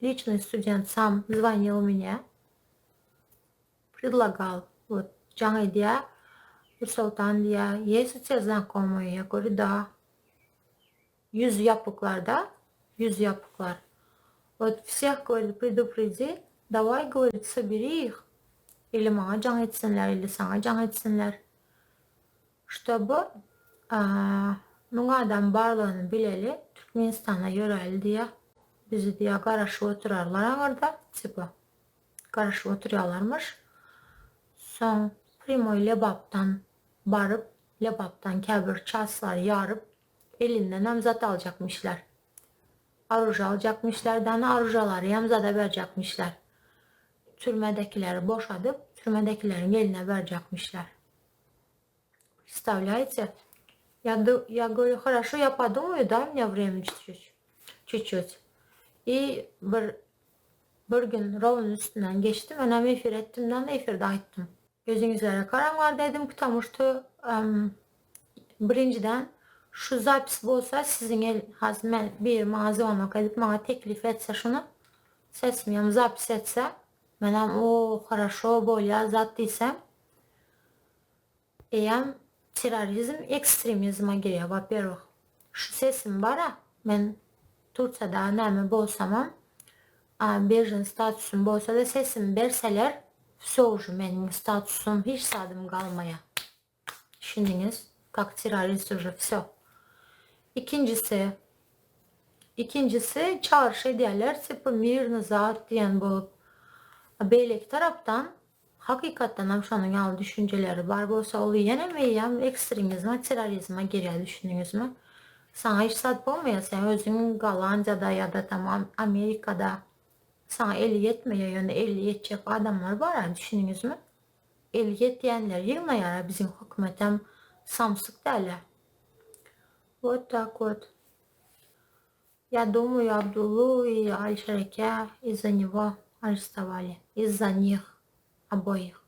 Личный student сам звонил мне, предлагал, вот, jaň edýär, Nursoltan diýýär, есть у тебя знакомые? Я говорю, да. Ýüzi ýapyklar-da, ýüzi ýapyklar. Вот всех, говорит, предупреди, давай, говорит, собери их, ili maňa jaň etsinler, ili saňa jaň etsinler. Ştoby müň adam barlygyny bileli, Türkmenistana ýöräli diýýär. Bizi diýýär garaşyp oturarlar aňyrda, tipa. Garaşyp oturýarlarmyş. Soň primoý Lebapdan baryp, Lebapdan käbir çaslary ýaryp, Elindenem zat aljakmyşlar. Aruja aljakmyşlar dana arujalaryam zada berjakmyşlar. Türmedekileri boşadyp, türmedekileriň eline berjakmyşlar. Представляете? Я, я говорю, хорошо, я подумаю, дай мне время чуть-чуть. Чуть-чуть. И bir bir gün rovun üstünden geçdim, menem efir etdim, efirde aýtdym. Özüňizlere karam bar dedim, потому что birinjiden şu zapis bolsa siziň el haz men biri maňa zvonok edip maňa teklif etse şuny sesimi zapis etse menem o хорошо bolýa zat diýsem eýýäm terrorizm ekstremizme girýär во первых şu sesim bara men Tursiýada näme bolsamam bejin statusym bolsada sesimi berseler vsё уже meniň statusym hiç zadym galmaýar. Düşündiňiz? Kak terrorist уже vsё. Ikinjisi ikinjisi çagyryş edýärler tipa mirny zat diýen bolup. Beýleki tarapdan hakykatdanam şonuň ýaly düşünjeleri bar bolsa ol ýenem eýýäm ekstremizme terrorizme girýär düşündiňizmi? Saňa hiç zat bolmaýar sen özüň Gollandiýada ýa-da tam Amerikada saňa eli ýetmeýär ýöne eli ýetjek adamlar bar-a düşündiňizmi? Eli ýetýänleri ýygnaýar-a biziň hökümetem samsyk däl-ä. Wot tak wot. Ýa думаю Abdullu i Alişer eke iz-za nego arestowali. Iz-za nih oboih.